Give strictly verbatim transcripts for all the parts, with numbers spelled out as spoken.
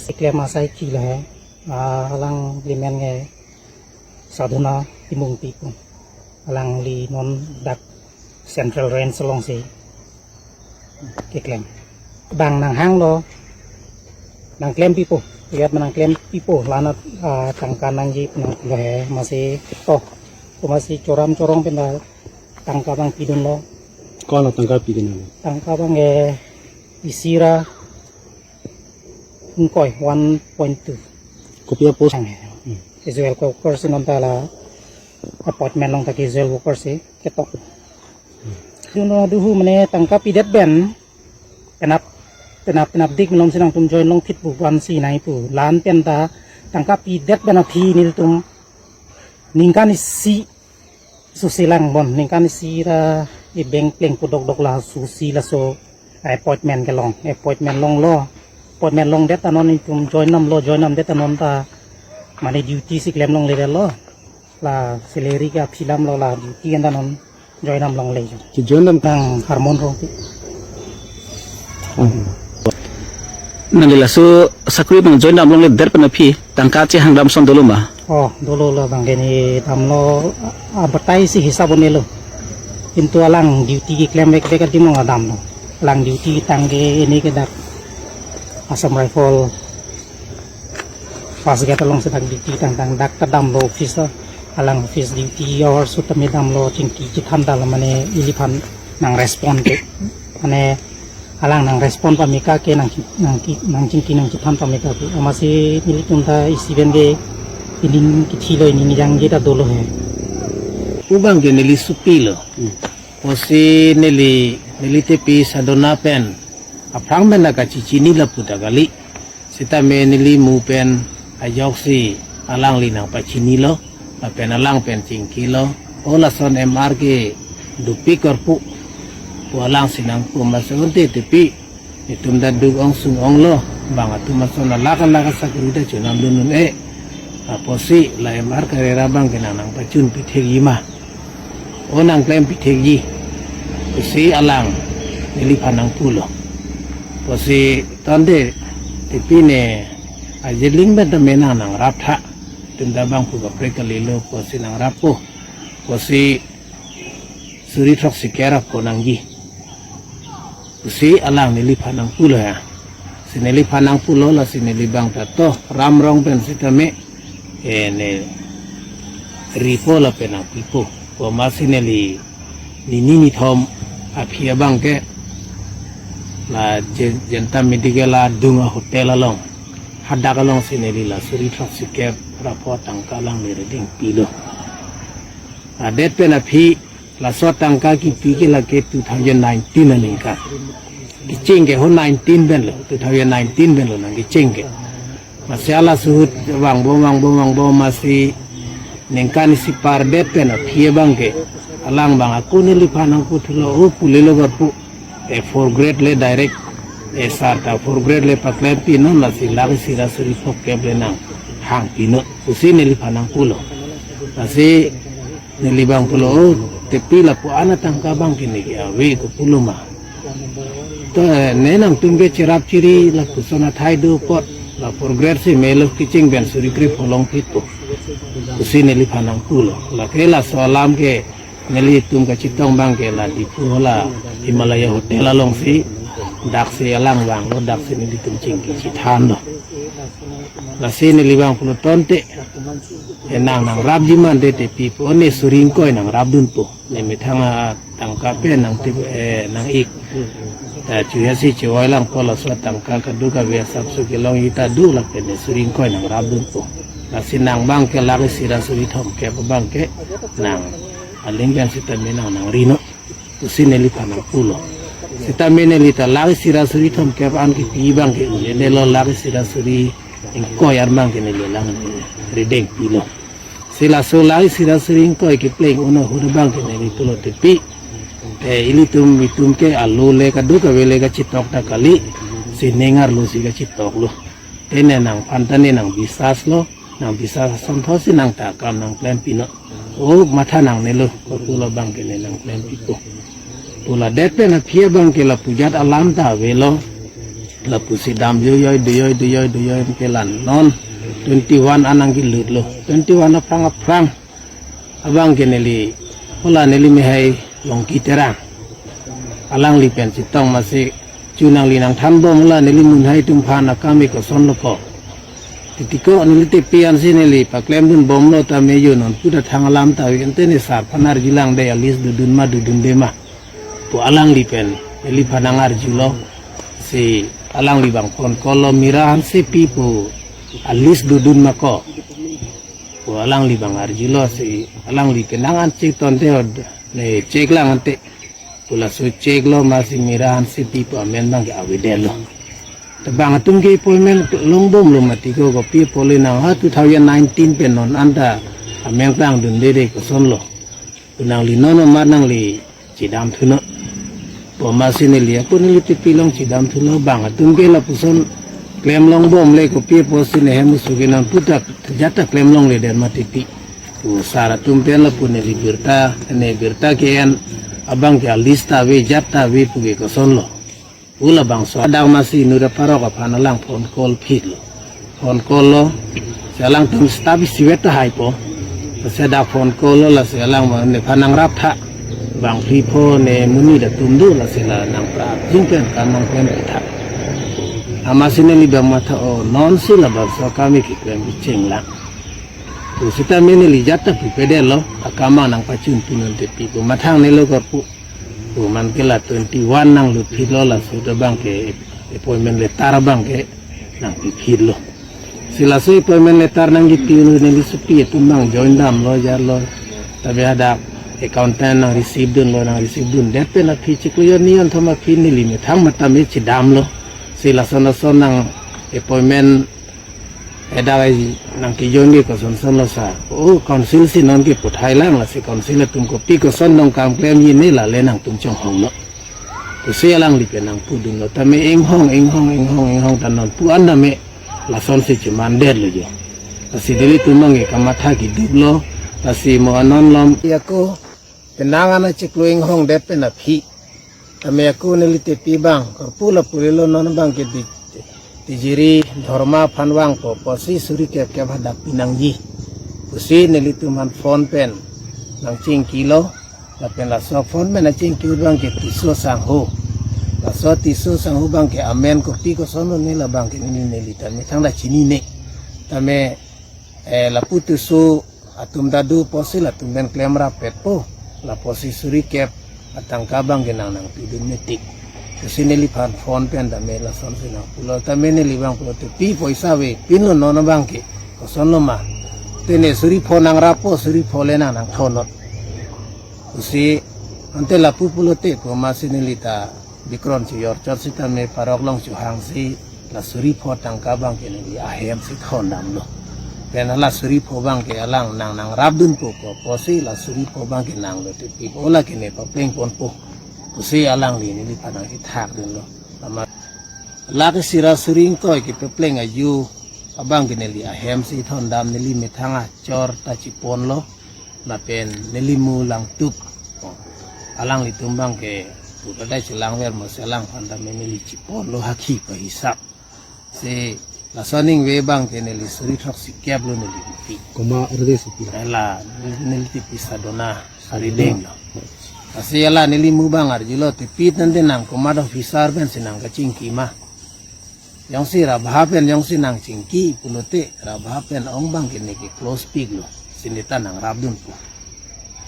Keklem asai kilo he, ah, alanglimen ke Sadhana Timungpi pu. Alangli non dak Central Range alongsi keklem. Bang nanghanglo, nangklempipo. Lihat ma nangklempipo, lanat, ah, tangka nangji pu nanglo he, masi to. Ko masi choram chorong pen ta tangka abang pidunlo. Ko-an tangka pidun? Tangka abang ke isi ra ingkoi, one point two. Kopi a-post? Ang he. Hmm. Casual worker si, non ta la appointment along ta casual worker si ketok. Duno duhu mane tangka pidet pen, penap, penap, penapdik malom si nangtum join longphit pu vansi nai pu. La-an pen ta tangka pidet pen aphi nelitum ningkan isi susi lang bon, ningkan isi ra ibeng pleng pu dokdok la susi laso appointment kelong, appointment longlo, appointment longdet ta non nelitum join damlo, join damdet ta non ta mane duty si klem longledetlo, la salary ke aphi damlo, la duty anta non join dam longle. Ke join dam? Nang Harmon Rongpi. Nangli laso sakori abang join dam longledet pen aphi tangka chehang dam ason dolo ma? Oh, dolo, labang ke ne damlo, ah, batai si hisab un-elo. Kintu alang duty keklem vekvek adim along damlo. Alang duty tang ke ne ke dak Assam Rifle First Gate alongsi dak duty tangtang dak ta damlo office ta. Alang office duty hour sut tame damlo, chingki chethan ta la mane iliphan nang respond ke. Mane alang nang respond pame ka ke nang, nang ki, nang chingki nang chethan pame ka ke. Amatsi nelitum ta isi pen ke inin kethilo, inin jangje ta dolo he. Pu abang ke neli supi lo. Hmm. Pusi neli, neli tepi Sadhana pen aphrang pen ta kachechini lapu ta kali. Sitame neli mu pen ajoksi alangli nangpachinilo, lapen alang pen chingkilo. O lason M R ke dopik korpu pu alangsi nangpu, masi unte tepi, netum ta duk ong sung onglo, bang atum ason alak alak asakori ta chonam dun un-e. Apotsi la M R karera abang ke nang nangpachun pithekji ma, o nang klem pithekji, pusi alang neliphan nangpulo. Pusi tangte tepi ne Ajeling pen tame nang nangrap tha. Netum ta bang pu kaprek kalilo, pusi nangrappo. Pusi suri throksi kerap ko nangji, pusi alang neliphan nangpulo ya. Si neliphan nangpulo, lasi neli abang ta to Ram Rong pen sitame, eh, ne ripo lapen nangpipo. Ko masi neli nini nithom aphi abang ke la Je-, Jenta Medical adung a-hotel along, hadak alongsi neli la suri throksi kerap ra pho tangka alangli rideng pilo. Adet pen aphi laso tangka kipi ke lake two thousand nineteen aningkan. Kecheng ke ho nineteen pen lo, two thousand nineteen pen lo nangkecheng ke. Masi ala suhut vangbom vangbom vangbom masi ningkan isi pardet pen aphi abang ke alang abang ako neliphan nangputhulo, o pulelo garpu. E four grade le direct, e sar ta four grade le paklem pinon, lasi lake sira suri phongkep le nanghang pinon, pusi neliphan nangpulo. Lasi neli abang pulo, o tepi lapu-an atangka abang ke neke ave ko pulo ma. To, eh, ne nangtum ke cherap chiri lapuson athai do apot, la four grade si melo kecheng pen suri krepho longphitpo, pusi neliphan nangpulo. Lake laso alam ke nelitum kachetong abang ke la Diphu hala Himalaya Hotel alongsi, daksi alang vanglo, daksi nelitum chingki chethanlo. Lasi neli abang pulo tangte, eh, nang nangrapji ma, ante tepi pu, o ne suri ingkoi nangrapdunpo. Ne methang atangka pen nang tip, eh, nang-ik. Ta chuya si chevoi langpo, laso tangka kadokave asapso kelongji ta do, lapen ne suri ingkoi nangrapdunpo. Lasi nang abang ke lake sira suri thomkep abang ke nang aling pen sitame nang nangrinon, pusi neliphan nangpulo. Sitame neli ta lake sira suri thomkep an kipi abang ke un-edetlo, lake sira suri ingkoi an abang ke neli alang rideng pilo. Si laso lake sira suri ingkoi kepleng un ahut abang ke neli pulo tepi, eh, ilitum itum ke alo le kadokave le kachetok ta kali, si ning arlo si kachetoklo. Te ne nangphan ta ne nangbisas lo, nangbisas asonthot si nang ta akam nangklem pinon. O matha nangnelo, ko pulo abang ke ne nangklem pipo. Pu ladet pen aphi abang ke lapu ajat alam ta avelo. Lapusi dam joijoi, dujoi, dujoi, dujoi, ke la non twenty-one an nangkelutlo. Twenty-one aphrang aphrang abang ke neli, hala neli mehai Longki Terang, alangli pen chetong masi, chu nangli nangthanbom, hala neli munhai atum aphan akam ke kosonlo ko. Titiko neli tepi ansi neli paklemdunbomlo, tame jo non puta thang alam ta ave, ante ne sar aphan arjulang dei, a-list dodun ma dodunde ma pu alangli pen neliphan nangarjulo. Si alangli abang phone call lo, Mira Hansepi pu a-list dodun ma ko pu alangli abang arjulo. Si alangli pen nang an check tonte, ne check lang ante pu laso check lo, masi Mira Hansepi pu amen abang ke avedetlo. Te bang atum ke appointment longbomlo mati ko, kopi apot le nang ha two thousand nineteen pen non anta amen klangdunde dei, kosonlo pu nangli non amat nangli chedamthunon pu masi neli ako neli tepi along chedamthulo. Bang atum ke lapuson klem longbomle, kopi apotsi ne hem usu ke non puta jat ta klem longledet ma tepi pu sar atum pen lapu neli birta, ne birta ke-en abang ke a-list ta ave, jat ta ave pu ke kosonlo pu labangso adak masi inut aparok aphan alang phone call phitlo. Phone call lo, si alangtum staff isivet ta haipo. Lasi dak phone call lo, lasi alang ma nephan nangraptha. Bang phli pho ne monit atum do, lasi la nangprap jing pen kam nangklemtha. Amasi neli abang matha, o, nonsi labangso akam ke keklem kecheng lang. Pu seta me neli jat ta pupedetlo, akam abang nangpachun pinon tepi pu mathang nelo korpu. Pu man ke la twenty-one nanglut phitlo, laso ta abang ke appointment letter abang ke nangpi phitlo. Si laso appointment letter nangkipi un neli sopi atum abang join damlo jarlo. Tame hadak accountant nang receive dunlo, nang receive dundet pen aphi chiklo jon nijon thom aphi neli methang matame chedamlo. Si lason lason nang appointment hadak ai nangkejoin ke kosonson lo sa. O, council si non ke puthai lang, lasi council atum kopi koson dong kam klemji ne, lale nangtum chonghongnon pusi alangli pen nangpudunlo. Tame inghong, inghong, inghong, inghong ta non pu an tame lasonsi chemandetlo jo. Lasi nelitum abang ke kamatha keduklo. Lasi mo anon lom ako penang an achiklo inghongdet pen aphi, tame ako neli tepi abang korpu lapu lelo, non abang ke di, Tijiri Dharma aphan vangpo, apotsi suri kep kep hadak pinangji pusi nelitum aphan phone pen nangchingkilo. Lapen laso phone pen nangchingki abang ke Tisso Sangho. Laso Tisso Sangho abang ke amen kopi kosonlo ne, labang ke neli, neli ta methang ta chinine. Tame, eh, lapu Tisso atum ta do apotsi latum pen klemrappetpo. Lapusi suri kep atangka abang ke nang nangpidun metik pusi neliphan phone pen tame lasonsi nangpulo. Tame neli abang pulote pi poisa ave, pinlo non abang ke, kosonlo ma? Te ne suri pho nangrappo, suri pho le nang nangthonnon pusi, ante lapu pulote pu masi neli ta bikron chojor chot sitame parok along chohangsi la suri pho tangka abang ke neli ahem si thondamlo. Pen la suri pho abang ke alang nang nangrapdunpo pu apotsi la suri pho abang ke nanglo tepi, o, la ke ne paplengponpo pusi alangli neliphan nangkethakdunlo. Amat lake sira suri ingkoi kepapleng ajo abang ke neli ahem si thondam, neli methang achor ta cheponlo. Lapen neli mu Langtuk, o, alanglitum abang ke pu kadai chelangver mo, si alangphan tame neli cheponlo hakhi pahisap. Si laso aningve abang ke neli suri throksi kep lo neli mupi. Komat arde si pi? Ela, neli tepi Sadona Arideng lo. Lasi ela neli mu abang arjulo, tepi tangte nang komat officer pensi nangkachingki ma? Jongsi rabha pen jongsi nangchingki pulote, rabha pen ong abang ke ne ke close pik lo, si ne ta nangrapdunpo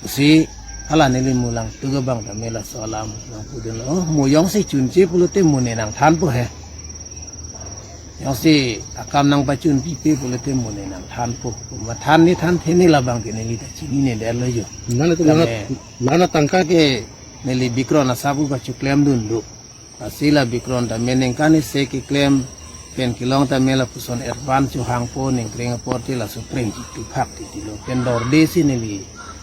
pusi hala neli mu Langtuk abang tame laso alam nangpudunlo. O, mo jongsi chunche pulote mo ne nangthanpo he. Jongsi akam nangpachun pipe pulote mo ne nangthanpo. Mathan ne thanthe ne, labang ke neli ta chininedetlo jo. Lana tu lana, tame lana tangka ke neli bikron asap pu kacheklemdun do. Lasi la bikron tame ningkan isi keklem pen kelong tame lapuson advance chohangpo, ningkreng apor te laso preng chituphak titilo. Pen dorde si neli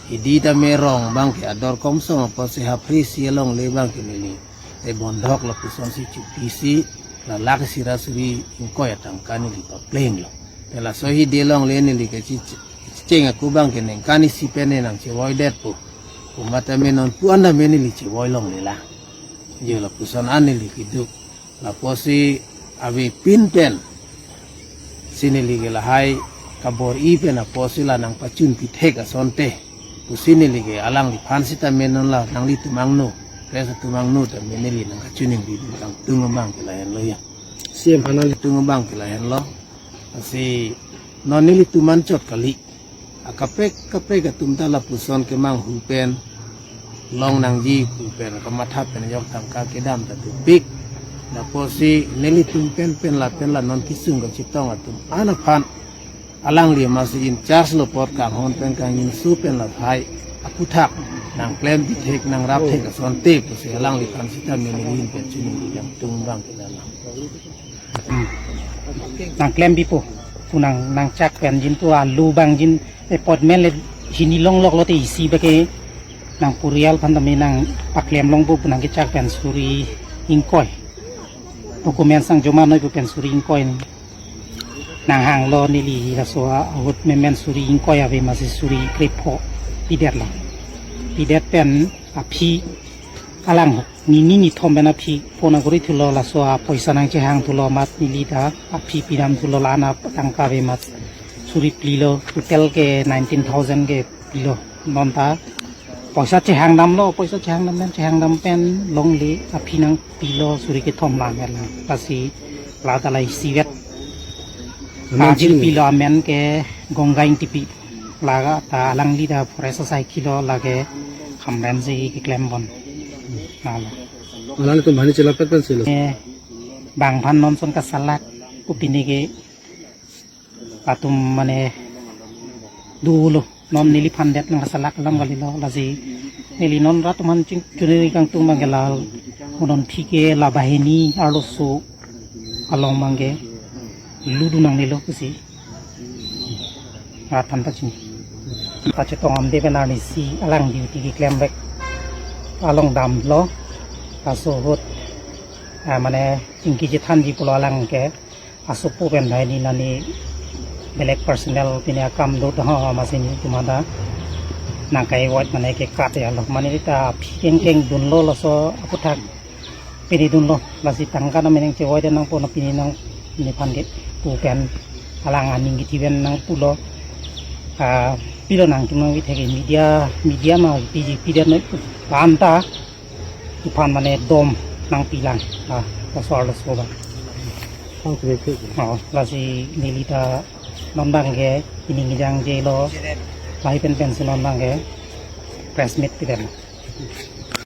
hidi tame rong abang ke ador komsong apotsi haphrisi alongle abang ke neli e bondhok lapusonsi chupisi la lake sira suri ingkoi atangka neli paplenglo. Pen laso hidi alongle neli kachi-, kachecheng ako abang ke ningkan isi pen ne nangchevoidetpo pu matame non pu an tame neli chevoi longlelang. Jo lapuson an neli keduk. Lapusi Avepin pen si neli ke lahai kabor-i pen apotsi la nangpachun pithek asonte pusi neli ke alangliphan sitame non la nanglitum angno, press atum angno tame neli nangkachiningri dun kangtung abang ke lahenlo ya. C M aphan nanglitum abang ke lahenlo. Lasi non nelitum anchot kali. Akaprek kaprek atum ta lapuson kemanghu pen, long nangji pu pen, kamatha pen ajok tangka kedam ta dopik. Lapusi nelitum pen pen lapen la non kesung kachetong atum an aphan alangli amatsi in charge lo apot kanghon pen kangjinso pen lahai aphuthak nangklem pithek, nangrap thek asonte pusi alangliphan sitame neli pen chiningri kangtung abang ke lahenlo. Hmm. Nangklem pipo pu nang, nangchak pen jin tu alu abang jin appointment le hini longlok lote isi abang ke nang purial aphan tame nangpaklem longpo pu nangkechak pen suri ingkoi. Documents nangjoman noi pu pen suri ingkoi nanghanglo neli, laso ahut memen suri ingkoi ave amatsi suri krepho pidetlo. Pidet pen aphi alang hok nini nithom pen aphi phone akori thulo, laso apoisa nangchehang thulo amat neli ta aphi pidam thulo, la-an atangka ave amat suri plilo, total ke nineteen thousand ke pilo. Non ta poisa chehang damlo, poisa chehang dam pen, chehang dam pen longle aphi nangpilo suri kethom la-an lang. Lasi la ta la isivet. Amen aphi chini pilo, amen ke Gongga Ingtipi. La ta alangli ta forest asai kilo, lake Khamren si keklem pon. Lalo. Alangtum bhani chelapet pen silo. Eh, bang aphan non ason kasalak, pu pini ke atum mane dolo, non neliphan det nangkasalak alam kalilo, lasi neli non rat aphan chingchunri kangtung abang ke la, mo non aphi ke la banghini arloso along abang ke ludun nangnelo pusi rat aphan pachini. Pachetong amde pen arnisi alang duty keklem vek along damlo, laso ahut, ah, mane chingki chethanji pulo alang ke, asopo pen banghini nani belek personal pine akam do, ho, amatsi nelitum ta nangkai avoid mane ke kat ya lo. Mane ta aphi kengkeng dunlo, laso aphuthak pini dunlo, lasi tangka nang meneng che avoid nangpo, na pini nang nephan ke pu pen alang aning kethe pen nangpulo. Ah, pilo nangtum nangvithek ke media, media ma piji pidet noi pu anta aphan mane dom nangpilang. Ah, laso arloso abang. Tang kre kre. Oh, lasi neli ta non abang ke ining kejang jelo, lahai pen pensi non abang ke press meet pidet.